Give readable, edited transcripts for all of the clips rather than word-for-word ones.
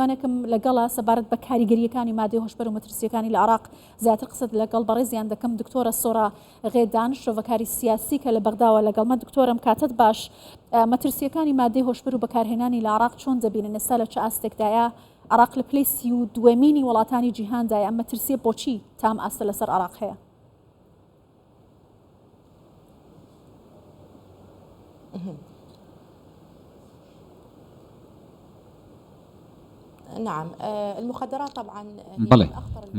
میوانێکم لەگەڵە سەبارەت بە کاریگەرییەکانی مادەی هۆشبەر و مەترسییەکانی لە عێراق زیاتر قسەت لەگەڵ بەڕێزیان دەکەم دکتۆرە سۆرا غێدان شرۆڤەکاری سیاسی کە لە بەغداوە لەگەڵمە دکتۆرم کاتت باش مەترسییەکانی مادەی هۆشبەر و بەکارهێنانی لە عێراق چۆن دەبینن ئێستا لە چ ئاستێکدایە عێراق لە پلەی 32مینی وڵاتانی جیهاندایە ئەم مەترسییە بۆچی تا ئەم ئاستە لەسەر عێراق هەیە؟ بەڵێ،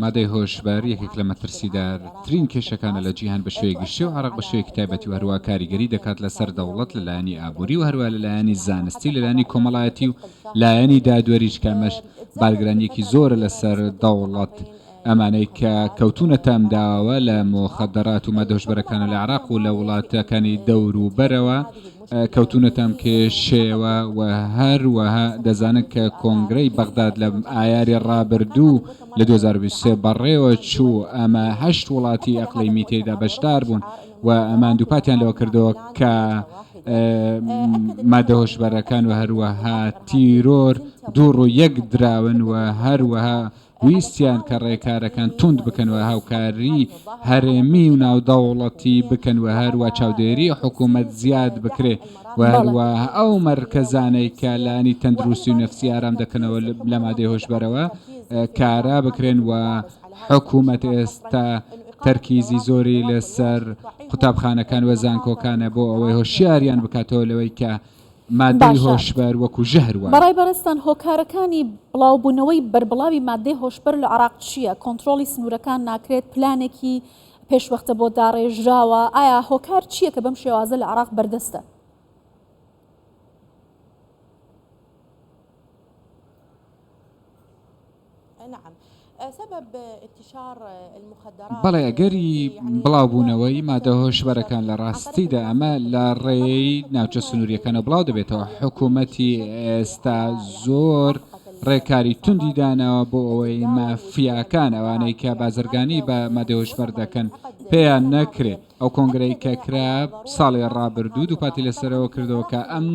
مادەی هۆشبەر یەکێک لە مەترسیدارترین کێشەکانە لە جیهان بە شێوەی گشتی و عێراق بە شێوەیەکی تایبەتی و هەروەها کاریگەری دەکات لەسەر دەوڵەت لە لایەنی ئابووری و هەروەها لە لایەنی زانستی و لە لایەنی کۆمەڵایەتی و لایەنی دادوەریش کە ئەمەش بارگرانییەکی زۆرە لەسەر دەوڵەت. ئەمانەی کە کەوتوونەتە ئەم داوە لە موخەدەرات و مادە هۆشبەرەکانە لە عێراق و لە وڵاتەکانی دەوروبەرەوە کەوتوونەتە ئەم کێشەیەوە و هەروەها دەزانن کە کۆنگرەی بەغداد لە ئایاری ڕابردوو لە 2023 بەڕێوە چوو ئەمە هەشت وڵاتی ئەقلیمی تێیدا بەشدار بوون و ئەمان دووپاتیان لەوە کردەوە کە مادە هۆشبەرەکان و هەروەها تیرۆر دوو ڕوو یەک دراون و هەروەها ویستیان کە ڕێکارەکان توند بکەن و هاوکاری هەرێمی و ناودەوڵەتی بکەن و هەروا چاودێری حکوومەت زیاد بکرێ و هەروە ئەو مەرکەزانەی کە لانی تەندروستی و نەفسی ئارام دەکەنەوە لە مادەی هۆشبەرەوە کارا بکرێن و حکوومەت ئێستا تەرکیزی زۆری لەسەر قوتابخانەکان و زانکۆکانە بۆ ئەوەی هۆشیاریان بکاتەوە لەوەی کە مادەی باشە هۆشبەر وەکو ژەهر وایە. بەڕای بەڕێزتان هۆکارەکانی بڵاوبوونەوەی بەربڵاوی ماددەی هۆشبەر لە عێراق چییە؟ کۆنترۆڵی سنوورەکان ناکرێت، پلانێکی پێشوەختە بۆ داڕێژراوە، ئایا هۆکار چییە کە بەم شێوازە لە عێراق بەردەستە؟ بەڵێ ئەگەری بڵاوبوونەوەی مادە هۆشبەرەکان لە ڕاستیدا ئەمە لە ڕێی ناوچە سنووریەکانەوە بڵاو دەبێتەوە حکوومەتی ئێستا زۆر ڕێکاری توندی داناوە بۆ ئەوەی مافیاکان ئەوانەی کە بازرگانی بە مادە هۆشبەر دەکەن پێیان نەکرێ ئەو کۆنگرەی کە کرا ساڵی ڕابردوو دووپاتی لەسەرەوە کردەوە کە ئەم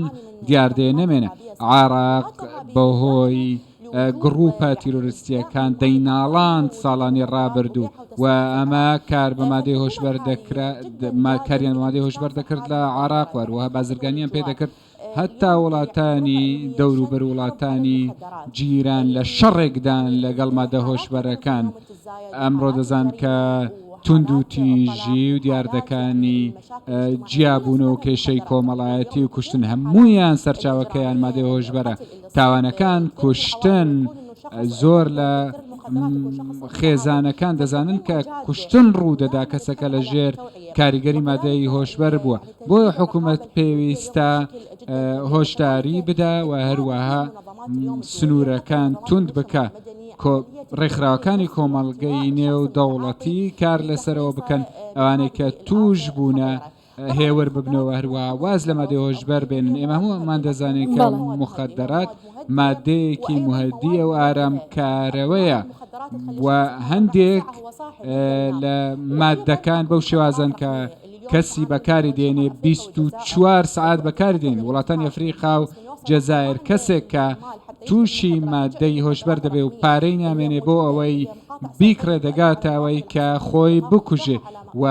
دیاردەیە نەمێنە عراق بەهۆی گڕوپە تیرۆریستییەکان دەیناڵاند ساڵانی ڕابردوو و ئەمە کار بە مادەی هۆشبەر دەکرا کاریان بە مادەی هۆشبەر دەکرد لە عراق و هەروەها بازرگانیان پێ دەکرد هەتا وڵاتانی دەوروبەر وڵاتانی جیران لە شەڕێکدان لەگەڵ مادە هۆشبەرەکان ئەمڕۆ دەزان کە توندوتیژی و دیاردەکانی جیابوونەوە و کێشەی کۆمەڵایەتی و کوشتن هەموویان سەرچاوەکەیان مادەی هۆشبەرە تاوانەکان کوشتن زۆر لە خێزانەکان دەزانن کە کوشتن ڕوودەدا کەسەکە لە ژێر کاریگەری مادەی هۆشبەر بووە بۆیە حکوومەت پێویستە هۆشداری بدا و هەروەها سنوورەکان توند بکە ڕێکخراوەکانی کۆمەڵگەی نێو دەوڵەتی کار لەسەرەوە بکەن ئەوانەی کە توش بوونە هێور ببنەوە هەروەها واز لە مادەی هۆشبەر بێنن ئێمە هەموومان دەزانین کە مخدرات مادەیەکی مهدیە و ئارامکارەوەیە و هەندێک لە مادەکان بەو شێوازن کە کەسی بەکاری دێنێ 24 سعات بەکاری دێن وڵاتانی ئەفریقا و جەزایر کەسێک کە تووشی مادەی هۆشبەر دەبێ و پارەی نامێنێ بۆ ئەوەی بیکڕێ دەگاتە ئەوەی کە خۆی بکوژێ و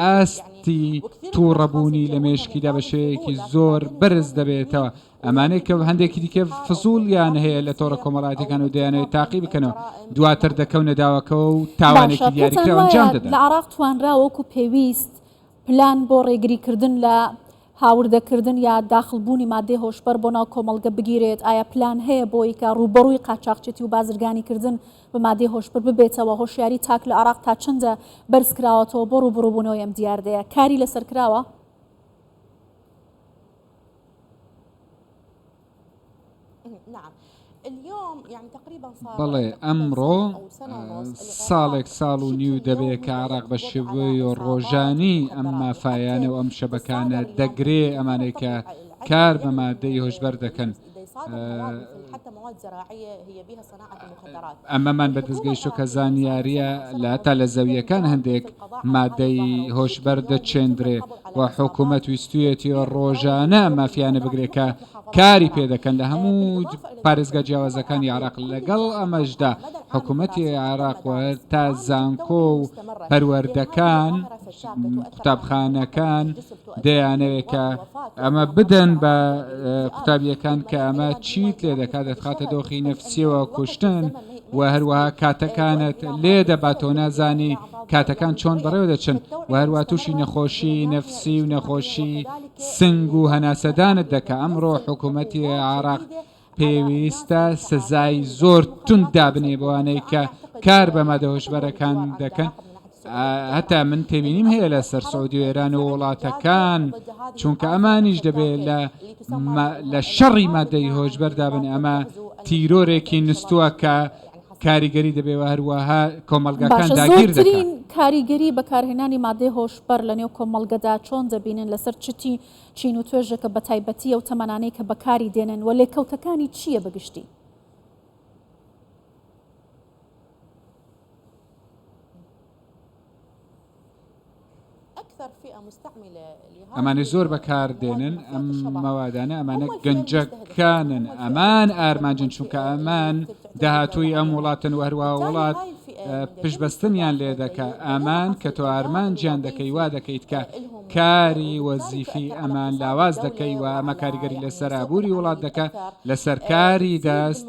ئاستی تووڕەبوونی لە مێشکیدا بە شێوەیەکی زۆر بەرز دەبێتەوە ئەمانەی کە هەندێکی دیکە فزوڵیان هەیە لە تۆڕە کۆمەڵایەتیەکان و دەیانەوێت تاقی بکەنەوە دواتر دەکەونە داوەکەوە و باشە تاوانێکی پێتان دیاریکراو وایە ئەنجام دەدەن. لە عێراق توانرا وەکو پێویست پلان بۆ ڕێگریکردن لە هاوردەکردن یا داخڵبوونی ماددەی هۆشبەر بۆ ناو کۆمەڵگە بگیرێت؟ ئایا پلان هەیە بۆی کە ڕووبەڕووی قاچاخچێتی و بازرگانیکردن بە ماددەی هۆشبەر ببێتەوە؟ هۆشیاری تاک لە عێراق تا چەندە بەرزکراوەتەوە بۆ ڕووبەڕووبوونەوەی ئەم دیاردەیە؟ کاری لەسەر کراوە؟ بەڵێ ئەمڕۆ ساڵێک ساڵ و نیو دەبێ کە عێراق بە شێوەی ڕۆژانی ئەم مافایانە و ئەم شەبەکانە دەگرێ ئەمانەی کە کار بە مادەی هۆشبەر دەکەن. ئەمەمان بەدەست گەیشتووە کە زانیارییە لە هەتا لە زەوییەکان هەندێک مادەی هۆشبەر دەچێندرێ و حکوومەت ویستویەتی ڕۆژانە ئەم مافیانە بگرێ کە کاری پێ دەکەن لە هەموو پارێزگا جیاوازەکانی عێراق لەگەڵ ئەمەشدا حکوومەتی عێراق و تا زانکۆ و پەروەردەکان قوتابخانەکان دەیانەوێت کە ئەمە بدەن بە قوتابیەکان کە ئەمە چیت لێ دەکات دەتخاتە دۆخی نەفسیەوە کوشتن و هەروەها کاتەکانت لێ دەباتەوە نازانی کاتەکان چۆن بەڕێوە دەچن و هەروە تووشی نەخۆشی نەفسی و نەخۆشی سنگ و هەناسەدانت دەکە ئەمڕۆ حکوومەتی عراق پێویستە سزای زۆر توند دابنێ بۆوانەی کە کار بە مادە هۆشبەرەکان دەکەن هەتا من تێبینیم هەیە لە سەر سعودی و ئێران و وڵاتەکان چونکە ئەمانیش دەبێت لە لە شەڕی مادەی هۆشبەردا بن ئەمە تیرۆرێکی نوستووە کە کاریگەری دەبێ و هەروەها کۆمەڵگاکان باشە داگیر دەکات. زۆرترین کاریگەری بەکارهێنانی مادەی هۆشبەر لە نێو کۆمەڵگەدا چۆن دەبینن لەسەر چ چین و توێژێکە بەتایبەتی ئەو تەمەنانەی کە بەکاری دێنن و لێکەوتەکانی چییە بە گشتی؟ ئەمانەی زۆر بەکار دێنن ئەم مەوادانە ئەمانە گەنجەکانن ئەمان ئارمانجن چونکە ئەمان داهاتووی ئەم وڵاتن و هەروە وڵات پشتبەستنیان لێ دەکا ئەمان کە تۆ ئارمانجیان دەکەی وا دەکەیت کە کاری وەزیفی ئەمان لاواز دەکەی و ئەمە کاریگەری لەسەر ئابووری وڵات دەکا لەسەر کاری دەست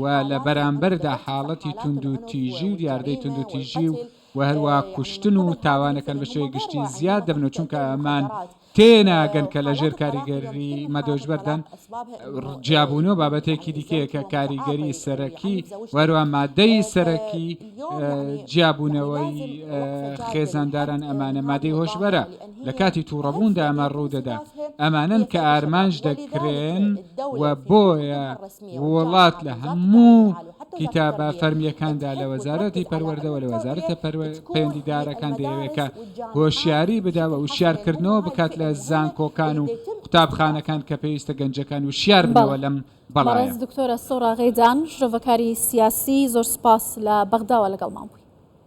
و لە بەرامبەردا حاڵەتی توندوتیژی و دیاردەی توندوتیژی و و هەروەها کوشتن و تاوانەکان بە شێوەی گشتی زیاد دەبن و چونکە ئەمان تێناگەن کە لە ژێر کاریگەری مادەهۆشبەردان، جیابوونەوە بابەتێکی دیکەیە کە کاریگەری سەرەکی و هەروەها مادەی سەرەکی جیابوونەوەی خێزانداران ئەمانە مادەی هۆشبەرە لە کاتی تووڕەبووندا ئەمە ڕوودەدا ئەمانەن کە ئارمانج دەکرێن و بۆیە وڵات لە هەموو کیتابە فەرمییەکاندا لە وەزارەتی پەروەردە و لە وەزارەتە پەیوەندیدارەکان دەیەوێت کە هۆشیاری بدا و وشیارکردنەوە بکات لە زانکۆکان و قوتابخانەکان کە پێویستە گەنجەکان وشیار بنەوە لەم بەڵایە. بەڕێز دکتۆرە سۆرا غەیدان، شرۆڤەکاری سیاسی، زۆر سوپاس لە بەغداوە لەگەڵمان بووی.